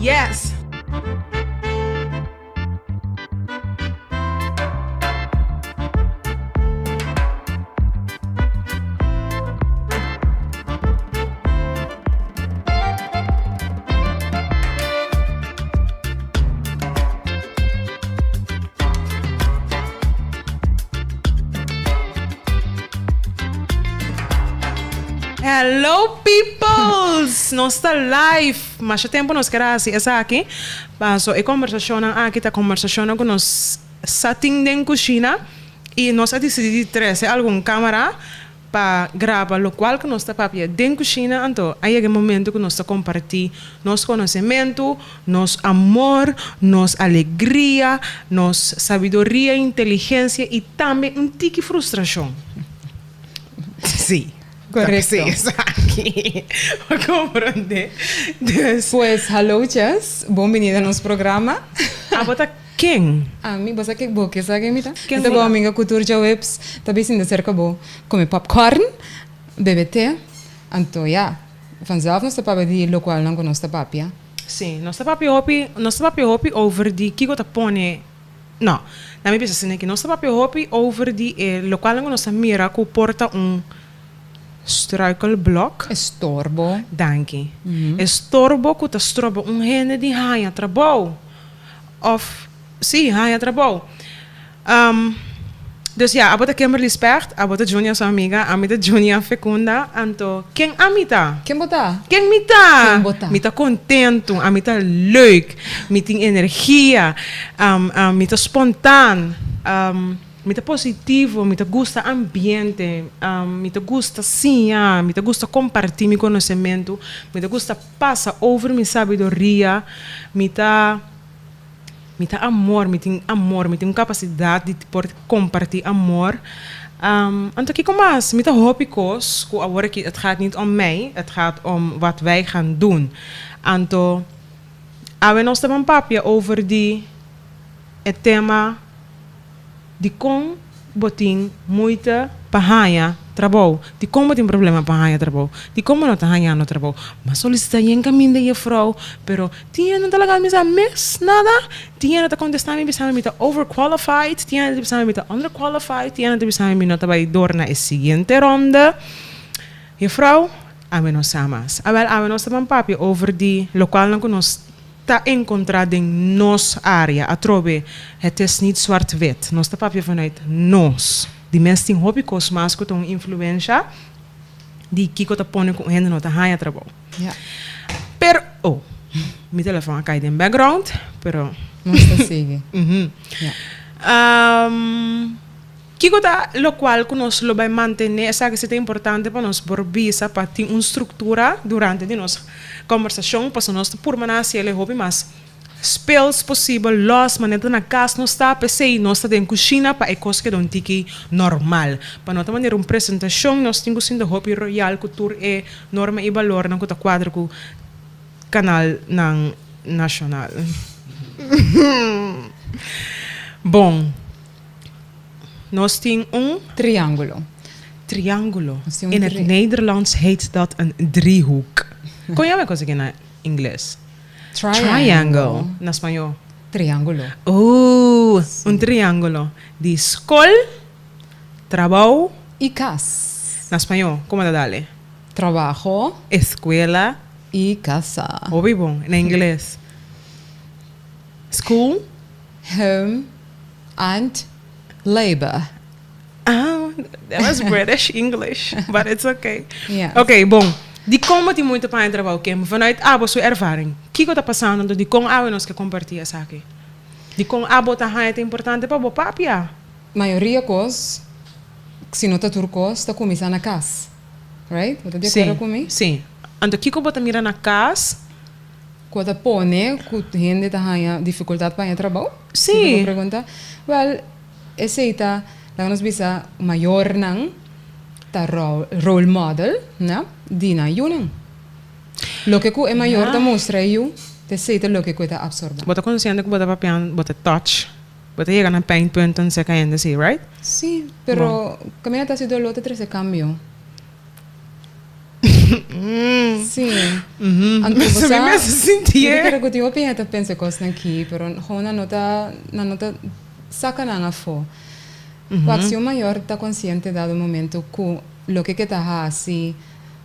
Yes! Hello peoples! Nos ta live! Masha tempo nos ker a hasi esaki, paso e kombersashonnan aki ta kombersashonnan ku nos sa tin den kushina i nos a disidí di trese algun kamera pa graba lokual ku nos ta papia den kushina. Anto a yega e momento ku nos ta kompartí nos konosementu, nos amor, nos alegria, nos sabiduria, inteligensia i tambe un tiki frustrashon. Sí. Correcto. Sí, esaki. Bo comprende? Dus. Pues, hallo Chess, bon bini na nos programa. Abo ta ken? Ami, bo sa ke bo ke sa ken mi ta? Ken Mi ta bo bo ta? amiga ku tur djaweps ta bin sinta serka bo, come popcorn, bebe te, anto ya, vanzelf nos ta papia di lokualnan ku nos ta papia. Sí, nos ta papia hopi, nos ta papia hopi over di kiko ta pone No, na mi bisa asina ki nos ta papia hopi over di e lokualnan ku nos ta mira ku por ta un struikelblok. Estorbo. Danki. Estorbo ku ta stroba un hende di haña trabou òf sí, haña trabou. Dus ya, abo ta Kimberly Specht, abo ta Junia su amiga, ami ta Junia Fecunda, anto ken ami ta? Ken bo ta? Ken mi ta? Ken bo ta? Mi ta kontentu, ami ta leuk, mi tin energia, mi ta spontaan, mi ta positivo, mi ta gusta ambiente, mi ta gusta siña, mi ta gusta kompartí mi konosementu, mi ta gusta pasa over mi sabiduria, mi ta. Mi ta amor, mi tin amor, mi tin un kapasidat di por kompartí amor. Anto kiko mas? Mi ta hopi kos ku awor aki het gaat niet om mij, het gaat om wat wij gaan doen. Anto awe nos ta ban papia over di e tema Dikon bo tin moeite pa haña trabou? Dikon bo tin problema pa haña trabou? Dikon bo no ta hañando trabou? M'a solisitá yen kaminda jefrou, pero tin hende no ta laga mi sa mes nada. Tin hende ta kontestá mi bisa mi mi ta overqualified, tin hende ta bisa mi mi ta underqualified, tin hende ta bisa mi mi no ta bai dor na e siguiente ronde. Jefrou, awe no sa mas. Awèl, awe nos ta ban papia over di lokualnan ku nos. Ta encontra den nos area atrobe het is niet zwart wit nos ta papia vanuit nos di mes tin hopi cos mas cu ta un influencia di kico ta pone cu un hende no ta haya trabou pero oh mi telefon a cay den background pero Nos ta sigui. Kiko ta lokual ku nos lo bai mantené? Esaki si ta importante pa nos por bisa pa tin un struktura durante di nos kombersashon, pasobra nos ta purba na hasi el e hopi mas spels posibel, lòs, manera ta na kas nos ta, p'esei nos ta den kushina pa e kos keda un tiki normal. Pa no ta manera un presentashon nos tin ku sinta hopi royal ku tur e norma i balornan ku ta kuadra ku kanalnan nashonal. Bon. Nos tin un. Triángulo. Triángulo. In het Nederlands heet dat een driehoek. Kon yama e kos aki na Ingles? Triangle. Na spañó? Triángulo. Ooh, un triángulo. Di skol, trabou. I kas. Na spañó, komo ta dale? Trabajo. Escuela. I casa. Hopi bon. Na ingles? School. Home. And labor. Ah, that was British English, but it's okay. Yes. Okay, bon. Dikon bo tin moeite pa haña trabou, Kim? Vanuit abo su ervaring, kiko ta pasando anto dikon awe nos ke kompartí esaki? Dikon abo ta haña ta importante pa bo papia? Mayoria kos, si no ta tur kos, ta kuminsá na kas. Right? Bo ta di akuerdo ku mi? Sí, sí. Anto kiko bo ta mira na kas? Ku ta pone ku hende ta haña difikultat pa haña trabou? Sí. Si bo pregunta. Wèl, esei ta, laga nos bisa, mayornan ta role model, no, di nan yunan. Loke ku e mayor ta mustra e yu, ta esei ta loke ku e ta apsorbá. Bo ta konsiente ku bo ta papiando, bo ta touch, bo ta yega na pijnpunten serka hende si, right? Sí, pero kaminda ta hasi doló ta trese kambio. Sí. Anto bo Mi sa, mes a sinti mi ta e. kere ku tin hopi hende ta pensa e kosnan aki, pero gewoon nan no ta, nan no ta saka nan afó. Wak, si un mayor ta konsiente dado momento ku loke ke ta hasi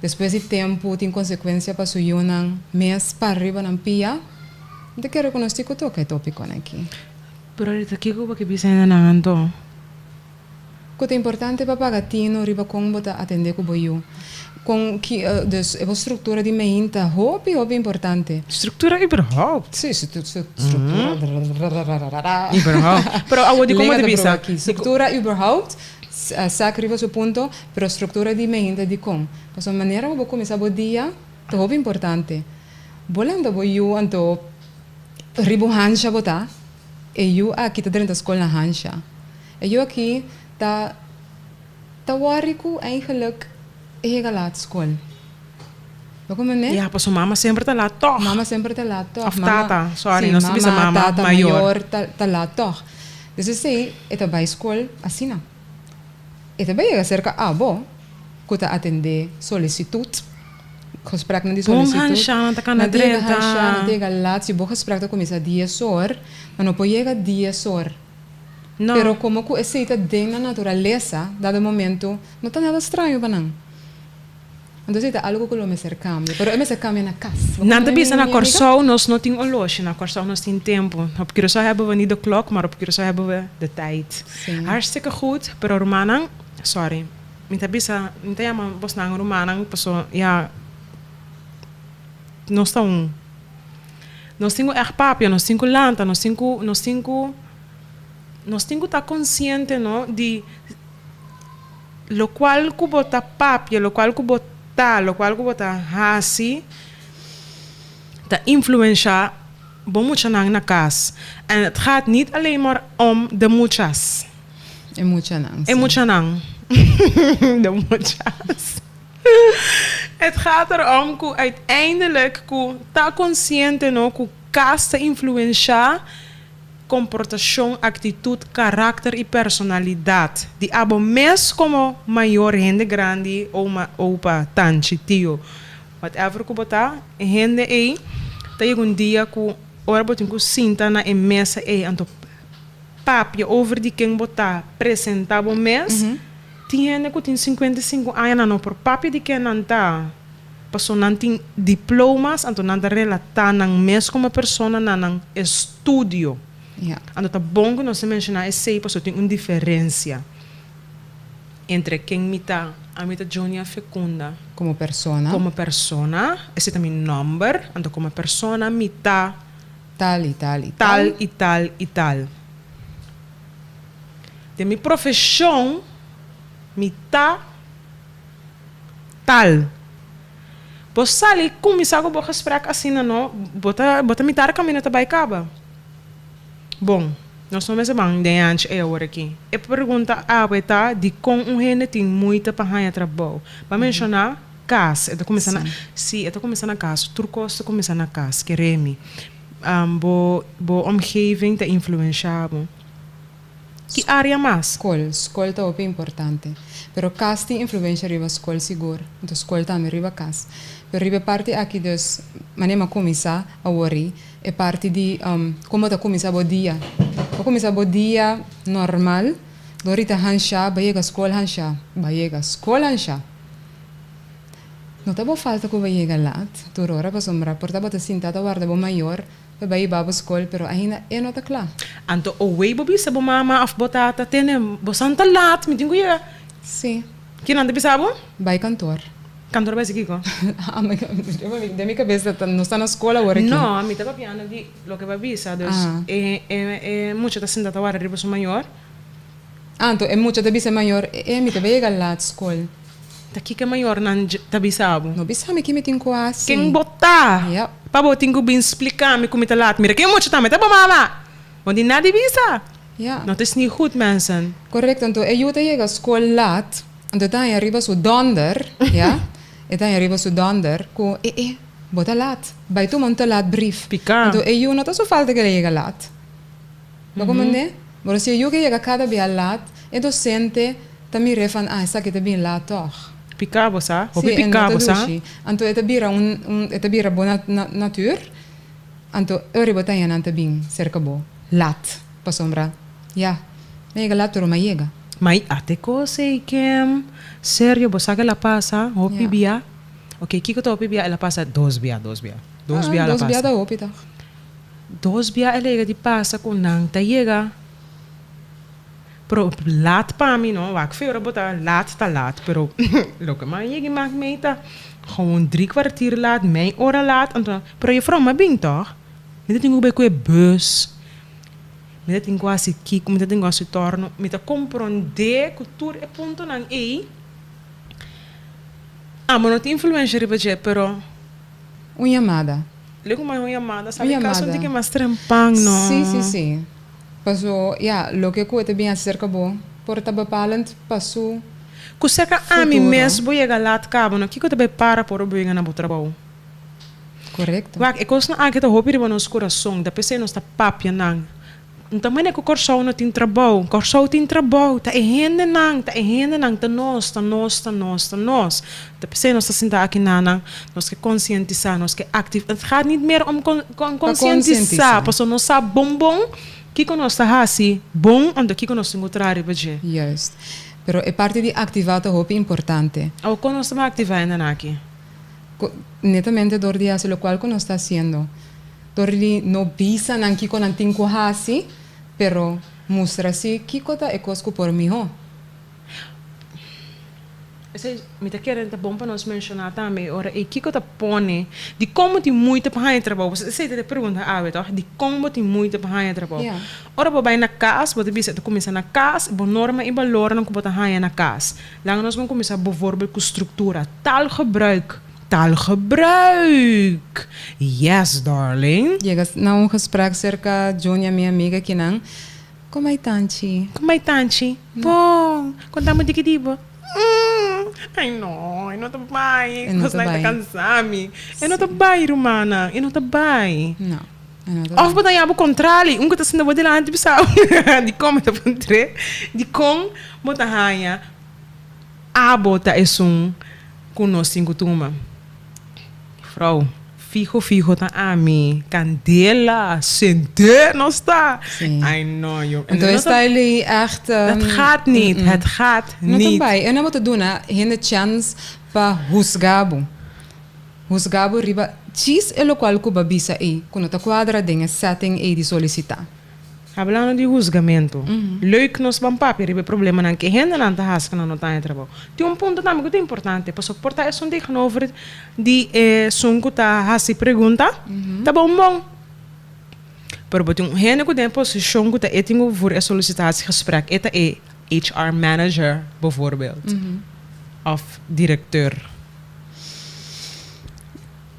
despues di tempu tin konsekuensia pa su yunan mes para riba nan pia, mi ta kere ku nos tin ku toka e topikonan aki. Pero ahorita kiko bo ke bisa hendenan anto? Ku ta importante pa paga tino riba kon bo ta atendé ku bo yu. Kon ki, dus e bo struktura di mein ta hopi, hopi importante. Struktura überhaupt. Sí, struktura. Überhaupt. Pero awor di kon bo ta bisa? Struktura überhaupt, sak riba su punto, pero struktura di mein ta dikon. Pasobra manera ku bo kuminsá bo dia ta hopi importante. Bo lanta bo yu anto riba un hansha bo ta, e yu aki ta drenta skol na hansha. E yu aki ta ta worry ku eigenlijk e yega laat skol. Bo ku mane? Ya, paso mama semper ta laat tòg. Mama semper ta laat tòg. Òf tata, sorry, nos ta bisa mama, tata, mayor. Mayor ta ta laat tòg. Dus esei e ta bai skol asina. E ta bai yega serka abo ku ta atendé solisitut, gespreknan di Bon solisitut. hansha nan ta kana Nan ta yega drenta. hansha, nan ta yega laat. Si bo gesprek ta kuminsá dies or, nan no por yega dies or. No. Pero como cu esey ta den nan naturalesa, dado momento, no ta nada straño pa nan. Entonces esey ta algo cu lo mester cambia, pero e mester cambia na cas. Bo Nan ta comprende bisa mi, na mi amiga? Corsou nos no tin oloshi, na Corsou nos tin tempo. Op Curaçao hebben we niet de klok, maar op Curaçao hebben we de tijd. Sí. Hartstikke goed, pero rumannan, sorry, mi ta bisa, mi ta yama bosnan rumannan paso ya nos ta un. Nos tin ku ègt papia, nos tin ku lanta, nos tin ku, nos tin ku, nos tin ku ta konsiente no di lokual ku bo ta papia, lokual ku bo ta, lokual ku bo ta hasi ta influenshá bo muchanan na kas. En het gaat niet alleen maar om de muchas. E muchanan, E si. muchanan. De muchas. Het gaat erom ku uiteindelijk ku ta konsiente no ku kas ta influenshá komportashon, aktitut, karakter i personalidat di abo mes komo mayor, hende grandi, oma, opa, tanchi, tio, whatever ku bo ta, e hende ei ta yega un dia ku ora bo tin ku sinta na e mesa ei anto papia over di ken bo ta, presenta bo mes. Tin hende ku tin 55 aña nan no por papia di ken nan ta, paso nan tin diplomas anto nan ta relatá nan mes komo persona na nan estudio. Ja. Anto ta bon ku nos ta menshoná esei paso tin un diferensia entre ken mi ta, ami ta Jonia Fecunda. Komo persona. Komo persona, esei ta mi nòmber, anto komo persona mi ta. Tal i tal i Tal tal. i tal i tal. Den mi profeshon mi ta tal. Bo sali kuminsá ku bo gesprek asina no, bo ta bo ta mitar kaminda ta bai kaba. Bon, nos no mester ban den anchi ei awor aki. E pregunta awe ta dikon un hende tin muita pa haña trabou. Bo a menshoná kas, e ta kuminsá na, sí, e ta kuminsá na kas, tur kos ta kuminsá na kas, kere mi. Bo bo omgeving ta influenshá bo. Ki área mas? Skol. Skol ta hopi importante. Pero kas tin influensha riba skol sigur. Anto skol tambe riba kas. Pero riba e parti aki dus, manera mi a kuminsá awor-i, e parti di kon bo ta kuminsá bo dia. Bo kuminsá bo dia normal, dor di ta hanshá, bo yega skol hanshá, bo yega skol hanshá. No ta bo falta ku bo yega lat tur ora pasobra por ta bo ta sinta ta warda bo mayor pa bai hiba bo skol pero ainda e no ta kla. Anto owei bo bisa bo mama of bo tata tene bo san ta lat mi tin ku yega. Si. Kinan ta bisa bo? Bai kantor. Kantor bai hasi kiko? Den mi kabesa ta no sta na skol awor aki. No mi ta papiando di loke bo a bisa dus e e mucha ta sinta ta warda riba su mayor. Anto e mucha ta bisa e mayor e mi ta bai yega lat skol. Ta kiko e mayornan ta bisa bo? No bisa mi ki mi tin ku hasi. Ken bo ta? Yep. Pa bo tin ku bin splika mi ku mi ta laat. Mira ken mucha ta, mi ta bo mama! Bo tin nada di bisa. Ya. No ta es ni goed mensen. Korekto, anto e yu ta yega skol laat, anto e ta haña riba su dònder, ya, e ta haña riba su dònder ku e e, bo ta laat, bai tuma un te laat brief. Pika. Anto e yu no ta su falta ku el a yega laat. Bo komprendé? Pero si e yu ke yega kada bia laat, e dosente ta mir'é van, ah, esaki ta bin laat tòg. Piká bo sa, Sí, hopi e piká no ta bo sa. dushi. Anto e ta bira un, un, e ta bira bo na, na, natuur. Anto e ora bo ta haña nan ta bin serka bo lat, pasobra ya, mi a yega lat pero mi a yega. Ma i ate kos ei kem serio bo sa ke la pasa hopi Ja. bia? Ok, kiko ta hopi bia? El a pasa dos bia, dos bia. Dos Ah, bia el a dos bia pasa. ta hopi tòg. Dos bia el a yega di pasa ku nan ta yega. Pero laat pa mi no, wak fe ora bo ta laat ta laat, pero loke mas yegi mak mei ta gewoon drie kwartier laat, mei ora laat, anto pero juffrouw mi a bin toch? Mi ta tin ku bai ku e bus, mi ta tin ku hasi kiko, mi ta tin ku hasi torno, mi ta komprondé ku tur e puntonan ei, amo no tin influensha riba dje, pero. Un yamada. Leko mas un yamada, Un sabi kaso yamada. tin ke mas trempan no. Sí, sí, sí. Paso, ya, loke ku e ta bin aserka bo por ta bepalend pa su Ku serka ami futuro. mes bo yega lat kaba no, kiko ta bai para por bo yega na bo trabou? Korekto. Wak, e kosnan aki ta hopi riba nos kurason, ta p'esei nos ta papia nan. No ta manera ku Kòrsou no tin trabou. Kòrsou tin trabou. Ta e hendenan, ta e hendenan, ta nos, ta nos, ta nos, ta nos. Ta p'esei nos ta sinta aki nanan, nos ke konsientisá, nos ke aktiv. Het gaat niet meer om kon, kon, Pa konsientisá, konsientisá. pasobra nos sa bon bon kiko nos ta hasi bon anto kiko nos tin ku traha riba dje. Juist. Pero e parti di aktivá ta hopi importante. Awor kon nos ta bai aktivá hendenan aki? Ku, netamente dor di hasi lokual ku nos ta hasiendo. Dor di no bisa nan kiko nan tin ku hasi, pero mustra si kiko ta e kos ku por mihó. Esei mi ta kere ta bon pa nos menshoná tambe e ora ei kiko ta pone dikon bo tin moeite pa haña trabou. Pasobra esei ta e pregunta awe tòg, dikon bo tin moeite pa haña trabou? Ora bo bai na kas, bo ta bisa e ta kuminsá na kas, bo norma i balornan ku bo ta haña na kas. Laga nos bon kuminsá bovoorbeeld ku struktura, taalgebruik, Taalgebruik! Yes, darling! Yega na un gesprek serka Junia, mi amiga kinan. Kon bai tanchi? Kon bai tanchi? Bon! Konta mi diki di bo. Mm! Ai no, e no ta bai. E no ta Kosnan ta bai. kansa mi. E no ta bai, rumannan. E no ta bai. No, e no ta bai. Of bo ta yabu kontrali, un ku ta sinta bo dilanti bisa bo, dikon mi ta puntr'é? Dikon bo ta haña Abo ta esun ku nos tin ku tuma. Frou, fiho fiho ta ami, kandela, sendé nos ta. Sí. Ai no yo. Anto e style ei echt. Dat gaat niet, het gaat No ta niet. bai. E no bo ta duna hende chèns pa husga bo. Husga bo riba djis e lokual ku bo a bisa ei, ku no ta kuadra den e setting ei di solisitá. Hablando di husgamentu, leuk nos ban papia riba e problemanan ku e hendenan ta hasi ku nan no ta haña trabou. Tin un punto tambe ku ta importante, pasobra por ta esun tegenover di esun ku ta hasi pregunta ta bon bon. Pero bo tin un hende ku den e posishon ku ta e tin ku voer e solicitatiegesprek, e ta e HR manager bijvoorbeeld, òf direkteur.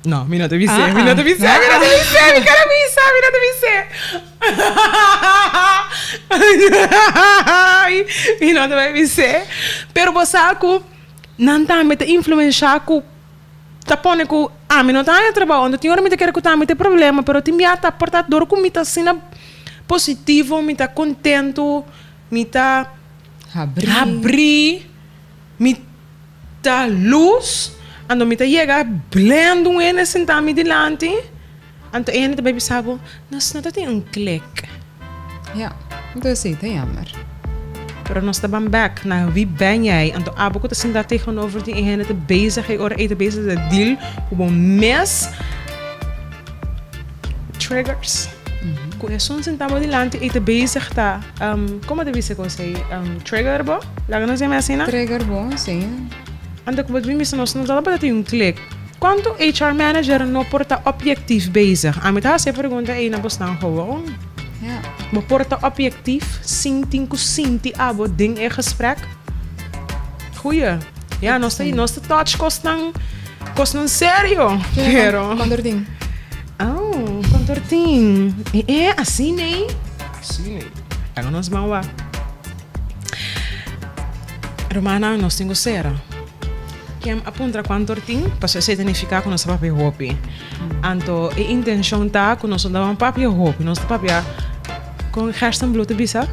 No, mi no ta bis'é, mi no ta bis'é, mi no ta bis'é, mi kere bisa, mi no ta bis'é. Mi no ta bai bis'é. Pero bo sa ku nan tambe ta influenshá ku ta pone ku ami no ta haña trabou. Anto tin ora mi ta kere ku tambe ta e problema, pero tin bia ta por ta dor ku mi ta asina positivo, mi ta kontentu, mi ta habrí, mi. Ta lus, anto mi ta yega blend un hende sentá mi dilanti, anto e hende ta bai bisa bo, nos no ta tin un klik. Ja, anto esei ta jammer. Pero nos ta ban bek na wie ben jij, anto abo ku ta sintá tegenover di e hende ta bezig e ora ei ta bezig ta deal ku bo mes triggers. Ku esun sintá bo dilanti ei ta bezig ta, komo ta bisa e kos ei, trigger bo? Laga nos yama asina? Trigger bo, si. Anto ku bo ta bin bisa nos no tabata tin un klik. Kuantu HR manager no por ta objectief bezig? Ami ta hasi e pregunta ei na bosnan gewoon. Ja. Bo por ta objectief sin tin ku sinti abo den e gesprek? Goeie. Ja, nos ta nos ta touch kosnan kosnan serio. Pero. Kontortin. Oh, kontortin. E e asina ei. Asina ei. Laga nos ban wak. Rumannan, nos tin ku sera. Ken a puntra kuantu or tin, pasobra esei ta nifiká ku nos ta papia hopi. Anto e intenshon ta ku nos no ta ban papia hopi, nos ta papia, kon Gerstenbluth ta bisa?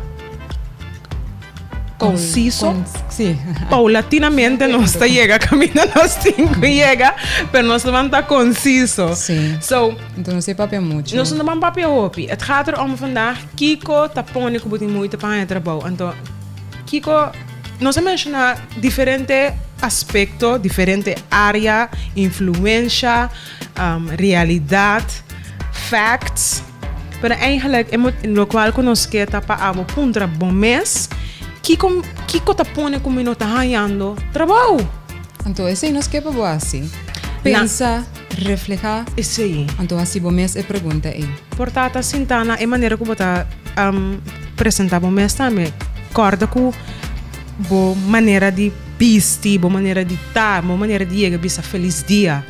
Conciso. Si. Paulatinamente nos ta yega caminda nos tin cu yega, pero nos ta ban ta conciso. Si. So. Enton nos ta papia mucho. Nos no ta ban papia hopi. Het gaat er om vandaag kico ta pone cu bo tin moeite pa haña trabou. Anto kico nos a menciona diferente aspecto, diferente area, influencia, realidad, facts. Pero eigenlijk e locual cu nos ke ta pa abo puntra bo mes, kico kico ta pone cu mi no ta hañando trabou? Anto esey nos ke pa bo haci. Pensa, refleha. Esey. Anto haci bo mes e pregunta ey. Por ta ta sinta na e manera cu bo ta presenta bo mes tambe. Corda cu bo manera di bisti, bo manera di ta, bo manera di yega bisa feliz dia.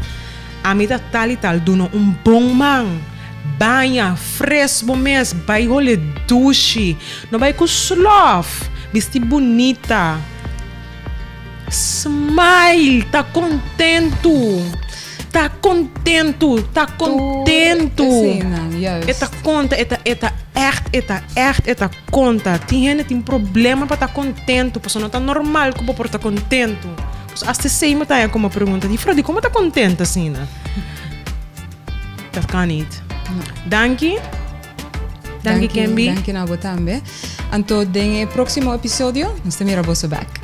Ami ta tal i tal, duna un bon man, baña, fres bo mes, bai hole dushi, no bai ku slof, bisti bunita, smile, ta kontentu, ta kontentu, ta kontentu. E ta konta, e ta, e ta ègt, e ta ègt, e ta konta. Tin hende tin problema pa ta kontentu, pasobra no ta normal ku bo por ta kontentu. Pues hasta esei mi ta haña como pregunta di Frodi, como ta contento asina? Dat kan niet. No. Danki. Danki Kemby. Danki na bo tambe. Anto den e próximo episodio nos ta mira boso back.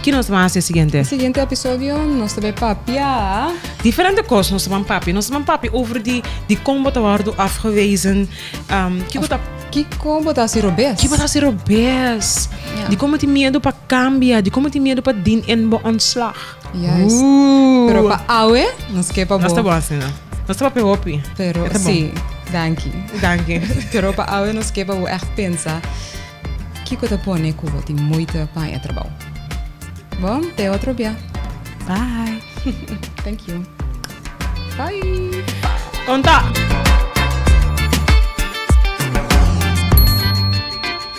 Ki nos ta ban hasi e siguiente? E siguiente episodio nos ta bay papia. Diferente kos nos ta ban papia. Nos ta ban papia over di di kon bo ta wòrdu afgewezen. Um, kiko ta Kiko bo ta hasi robes? Kiko bo ta hasi robes? Ja. Di kon bo tin miedu pa Cambia, di como tin miedo pa din in bo ontslag. Juist. Ooh. Pero pa awe, nos ke pa bo. Nos ta bon asina. Nos ta papia hopi. Pero E ta bon. si, danki. Danki. Pero pa awe nos ke pa bo echt pensa kiko ta pone ku bo tin moeite pa haña trabou. Bon, te otro bia. Bye. Thank you. Bye. Konta.